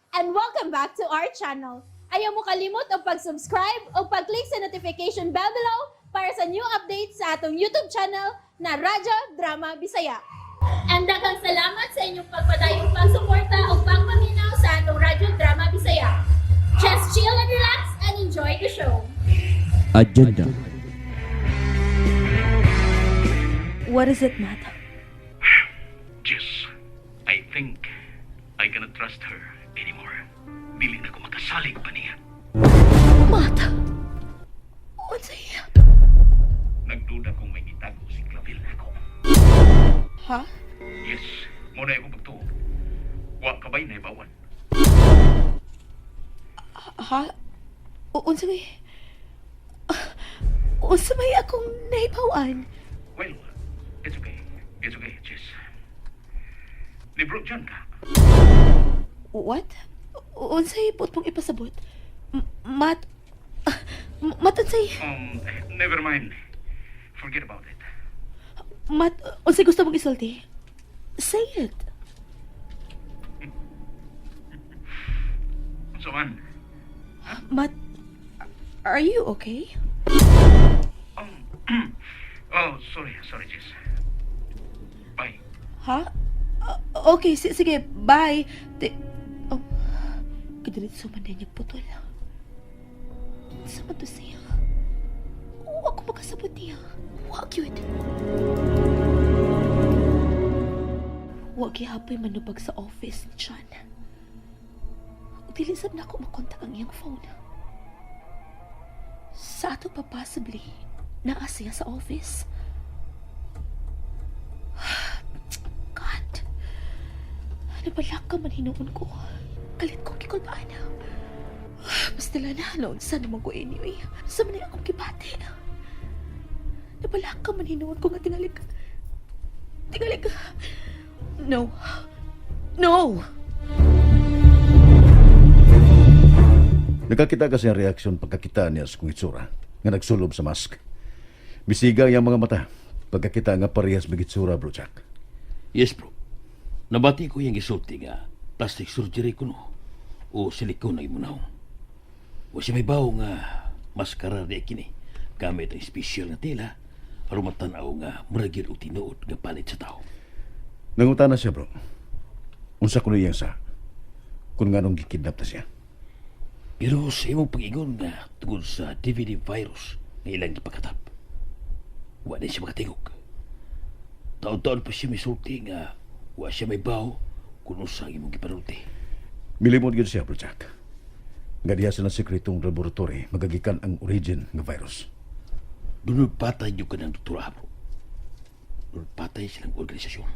And welcome back to our channel. Ayaw mo kalimot og pag-subscribe o pag-click sa notification bell below para sa new updates sa atong YouTube channel na Radyo Drama Bisaya. And daghang salamat sa inyong pagpadayong pagsuporta o pagpaminaw sa atong Radyo Drama Bisaya. Just chill and relax and enjoy the show. Agenda. What is it, Matt? Jess, I think I cannot trust her anymore. Dili na ko makasalig pa niya. Matt! Unsay? Nagduda kong may gitago si Clavel nako. Ha? Yes, mo na akong pagtuo. Wa ka ba'y naibawan? Ha? Unsa may... Unsa may akong naibawan? Well, it's okay. It's okay, Jess. Libro dyan ka. What? Unsay buot mong ipasabot? Matt... Matt, unsay... Never mind. Forget about it. Matt, unsay gusto mong isulti? Say it. So man, Matt, are you okay? Oh, sorry, sorry, Jess. Bye. Ha? Okay, sige, bye. Oh, kadiretso man na niya putol. Sa man to siya? Wa ko makasabot niya. Wa gyud. Wa gihapoy manubag sa office ni John. Ug dili sab nako makontak ang iyang phone. Sa ato pa possibly, naa siya sa office. God. Nabalak ka man hinuon ko. Kalit kong gikulbaan. Basta lang na, noon sa naman ko anyway. Sa man akong gibati. Nabalak ka man hinuon ko nga tingali ka. Tingali ka. No. No! Nakakita kasi ang reaksyon pagkakita niya sa kong itsura nga nagsulob sa mask. Bisiga ang iyang mga mata pagkakita nga parehas mig itsura, Bro Jack. Yes, bro. Nabati ko yung gisulti nga plastic surgery kuno o silikon ang imunaw. O siya may bawo nga maskara di kini gamit ang special nga tela aron matan-aw nga murag gyud og tinuod nga palit sa tao. Nangutana siya, bro. Unsa kuno iyang sa kung nganong gikidnap na siya. Pero sa imong pag-ingon nga tungod sa DVD virus nga ilang gipakatap, wa din siya makatingog. Taon-taon pa siya misulti nga wa siya may bawo kung unsa ang imong gipanulti. Milimod gyud siya, Bro Jack. Nga diha sa sekretong laboratory magagikan ang origin nga virus. Dunod patay yung kanang doktora, bro. Dunod patay silang organisasyon.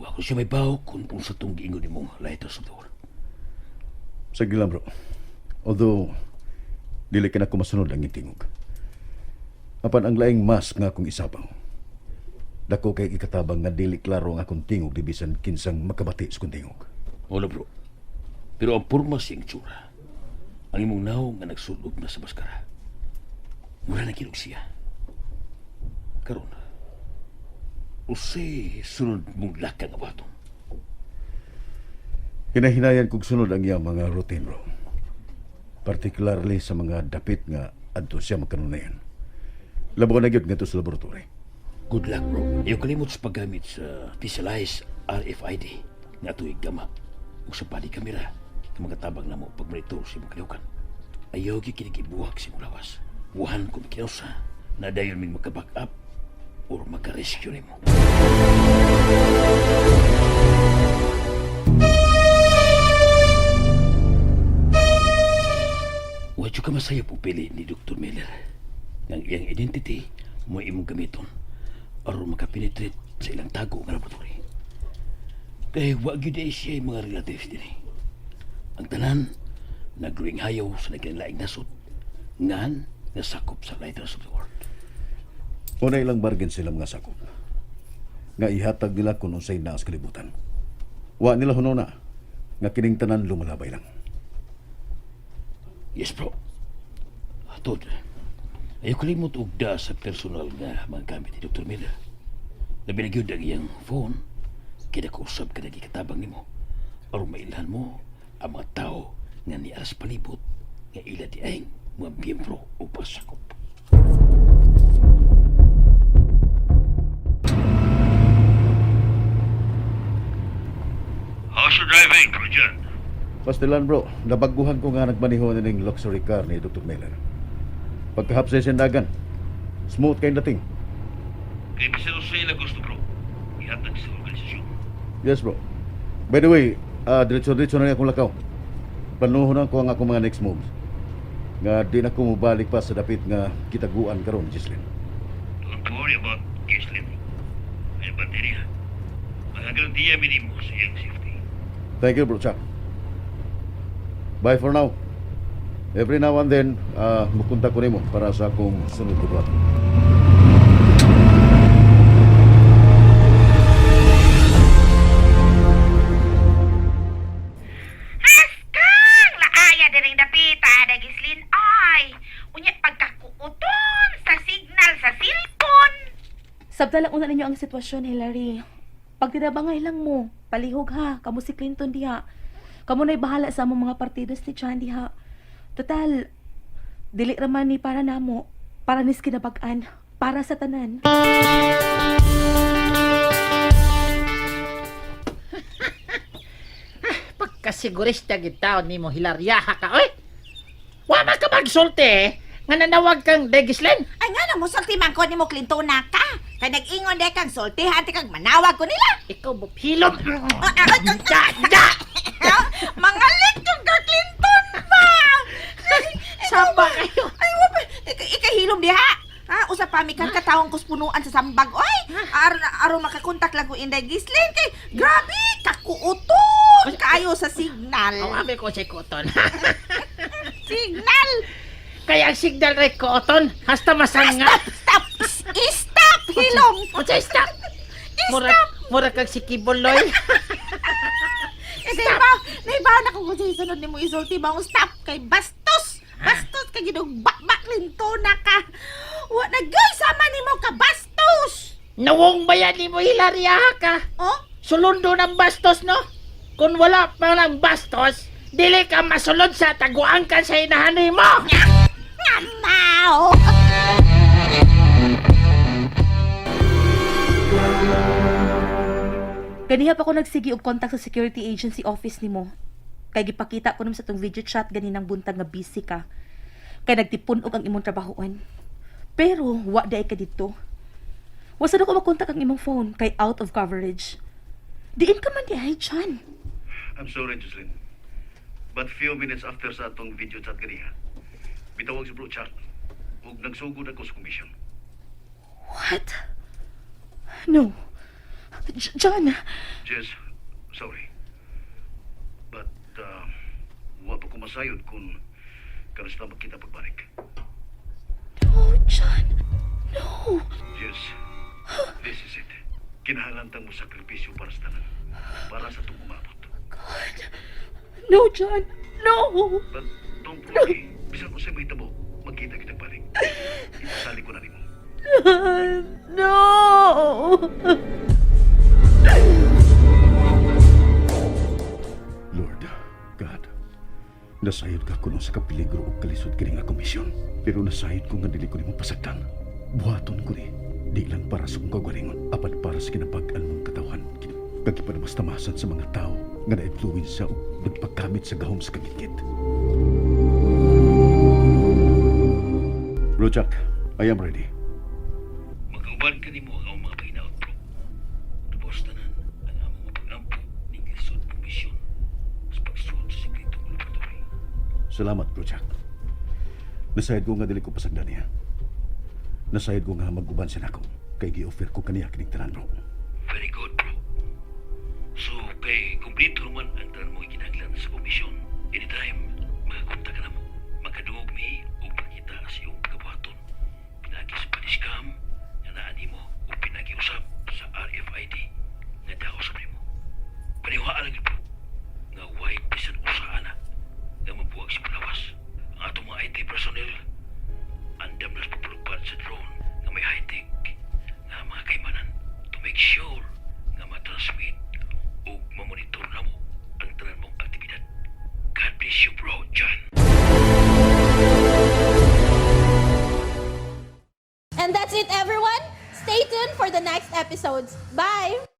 Wa ko siya may bawo kung unsa tong giingon nimong lighters of the world. Sige lang, bro. Although, dili ka na kumasunod ang tingog. Apan ang laing mask nga akong isabaw. Dako kay ikatabang nga dili klaro ang akong tingog di bisan kinsang makabati sa akong tingog. Wala, bro. Pero ang porma siyang tsura. Ang imong naong nga nagsulob na sa maskara. Mura na kinog siya. Karon, usay sunod mong lakang abaton. Hinahinayan kog sunod ang iyang mga routine, bro. Particularly sa mga dapit nga adto siya magkanunayan. Labo na gyud ngadto sa laboratory. Good luck, bro. Iyo kalimot sa paggamit sa Visualize RFID nga ato'y gama ug sa body camera nga magatabang namo pag monitor sa imong kalihukan. Ayaw gyud kini gibuhak sa imong lawas. Buhan kung kinausa na dayon ming maka-back up or maka-rescue nimo. Wa jud ka masayop og pili ni Dr. Miller. Ang iyang identity mo imong gamiton aron makapenetrate sa ilang tago nga laboratory. Kay wa gyud ay siya mga relatives dinhi. Ang tanan nagluing hayaw sa nagkinalaing nasod ngan nasakop sa lighters of the world. Una ilang bargain sila mga sakop. Nga ihatag nila kung unsay naa sa kalibutan. Wa nila hunona nga kining tanan lumalabay lang. Yes, bro. Tod, ayaw kalimot og da sa personal nga mga gamit ni Dr. Miller. Labi na gyud ang iyang phone, kaya nakausap ka nagikatabang nimo. Aron mailhan mo ang mga tao nga niara sa palibot nga ila di ay mga miyembro o pasakop. How's your driving, Trojan? Pastilan bro, nabaguhan ko nga nagmaniho ning luxury car ni Dr. Miller. Pagkahap sa sindagan, smooth kayong dating. Kay bisan usa ila gusto, bro. Ihatag sa organisasyon. Yes bro. By the way, diretso-diretso na niya akong lakaw. Planuhon na ko ang akong mga next moves. Nga di na ko mobalik pa sa dapit nga kitaguan karon, Gislin. Don't worry about Gislin, bro. Ay baterya. Magarantiya minimo sa iyang safety. Thank you, bro Chuck. Bye for now. Every now and then, mukunta ko nimo para sa akong sunod na buhat. Haskang! Laaya diring dapita, dagislin ay. Unya pagkakuuton sa signal sa cellphone. Sabta lang una ninyo ang sitwasyon, Hillary. Pagtirabangay lang mo, palihog ha, kamo si Clinton diha. Kamo na'y bahala sa among mga partidos ni Chan diha. Total, dili raman ni para namo, para nis kinabag-an, para sa tanan. Pagkasigurista gid taon nimo hilaryaha ka oy. Wa man ka magsulti eh, nga nanawag kang Degislen. Ay nga na mo sulti man ko nimo Clinton na ka. Kay nag-ingon de kang sultihan ti kag manawag ko nila. Ikaw mo hilom. Ah, ah, ah, ah, Da, da. ah, Mangalit yung ka Clinton ba? Samba kayo. Ay, wa pa. Ikahilom diha. Ha, usa pa mi kan katawong kus punuan sa sambag oy. Aron aron makakontak lang ko Inday Gislin kay grabe kakuuton kaayo sa signal. Ang abi ko si Koton. Signal. Kaya ang signal ray Koton hasta masanga. Stop! Stop! Stop! Hilom! Unsa stop? Mura mura kag si Kibuloy. Eh, naibaw, naibaw na kung kasi sunod ni mo isulti ba ang stop kay bastos! Bastos ka ginong bakbak lintona ka! Wa na gay sama nimo ka bastos! Nawong bayan nimo hilaryaha ka. Oh? Sulundo ng bastos no? Kung wala pa lang bastos, dili ka masulod sa taguan ka sa inahan nimo. Ngamaw! Ganiha pa ko nagsigi og contact sa security agency office nimo. Kay gipakita ko nimo sa tong video chat ganinang buntag nga busy ka. Kay nagtipun-og ang imong trabahoan. Pero wa day ka didto. Wasa na ko makontak ang imong phone kay out of coverage. Diin ka man di ay Chan. I'm sorry, Jocelyn. But few minutes after sa atong video chat ganiha, bitawag si Bro Chuck ug nagsugod ako sa komisyon. What? No. John, Jess, sorry. But, wa pa ko masayod kung karon sila magkita pagbalik. no, John. No. Jess, this is it. Kinahanglan tang mo sakripisyo para sa tanan. Para sa itong umabot. God. No, John. No. But don't worry. Bisan kung sa'yo mahitabo, magkita kitang balik. Ipasali ko na nimo. No. Lord, God, nasayod ka kuno sa kapiligro o kalisod kining akong misyon. Pero nasayod ko nga dili ko nimo pasagdan. Buhaton ko ni, di lang para sa kong kagalingon, apan para sa kinabag-an mong katawan. Kagipanamastamasan sa mga tao nga na-influensya o nagpakamit sa gahom sa kagitgit. Bro Jack, I am ready. Magauban ka nimo ang among mga pahinaot, bro. Lubos tanan ang among mga pag-ampo ning lisod mong misyon sa pagsuod sa sekretong laboratory. Salamat, Bro Jack. Nasayod ko nga dili ko pasagdan niya. Nasayod ko nga mag-uban siya nako. Kay gi-offer ko kaniya kining tanan, bro. Very good, bro. So, kay kumpleto naman ang tanan mo kinahanglan sa komisyon. Anytime, makakontak ka na mo. Makadungog mi o makita sa iyong pagkabuhaton. Pinagi sa paniscam nga naa nimo o pinagi usab sa RFID nga dako sa nimo. Paniwaan lang yun, bro, nga way bisan usa ana nga mabuwag sa palawas. Ang atong mga IT personnel andam na sa pagpalupad sa drone nga may high-tech nga mga kaymanan to make sure the next episodes. Bye!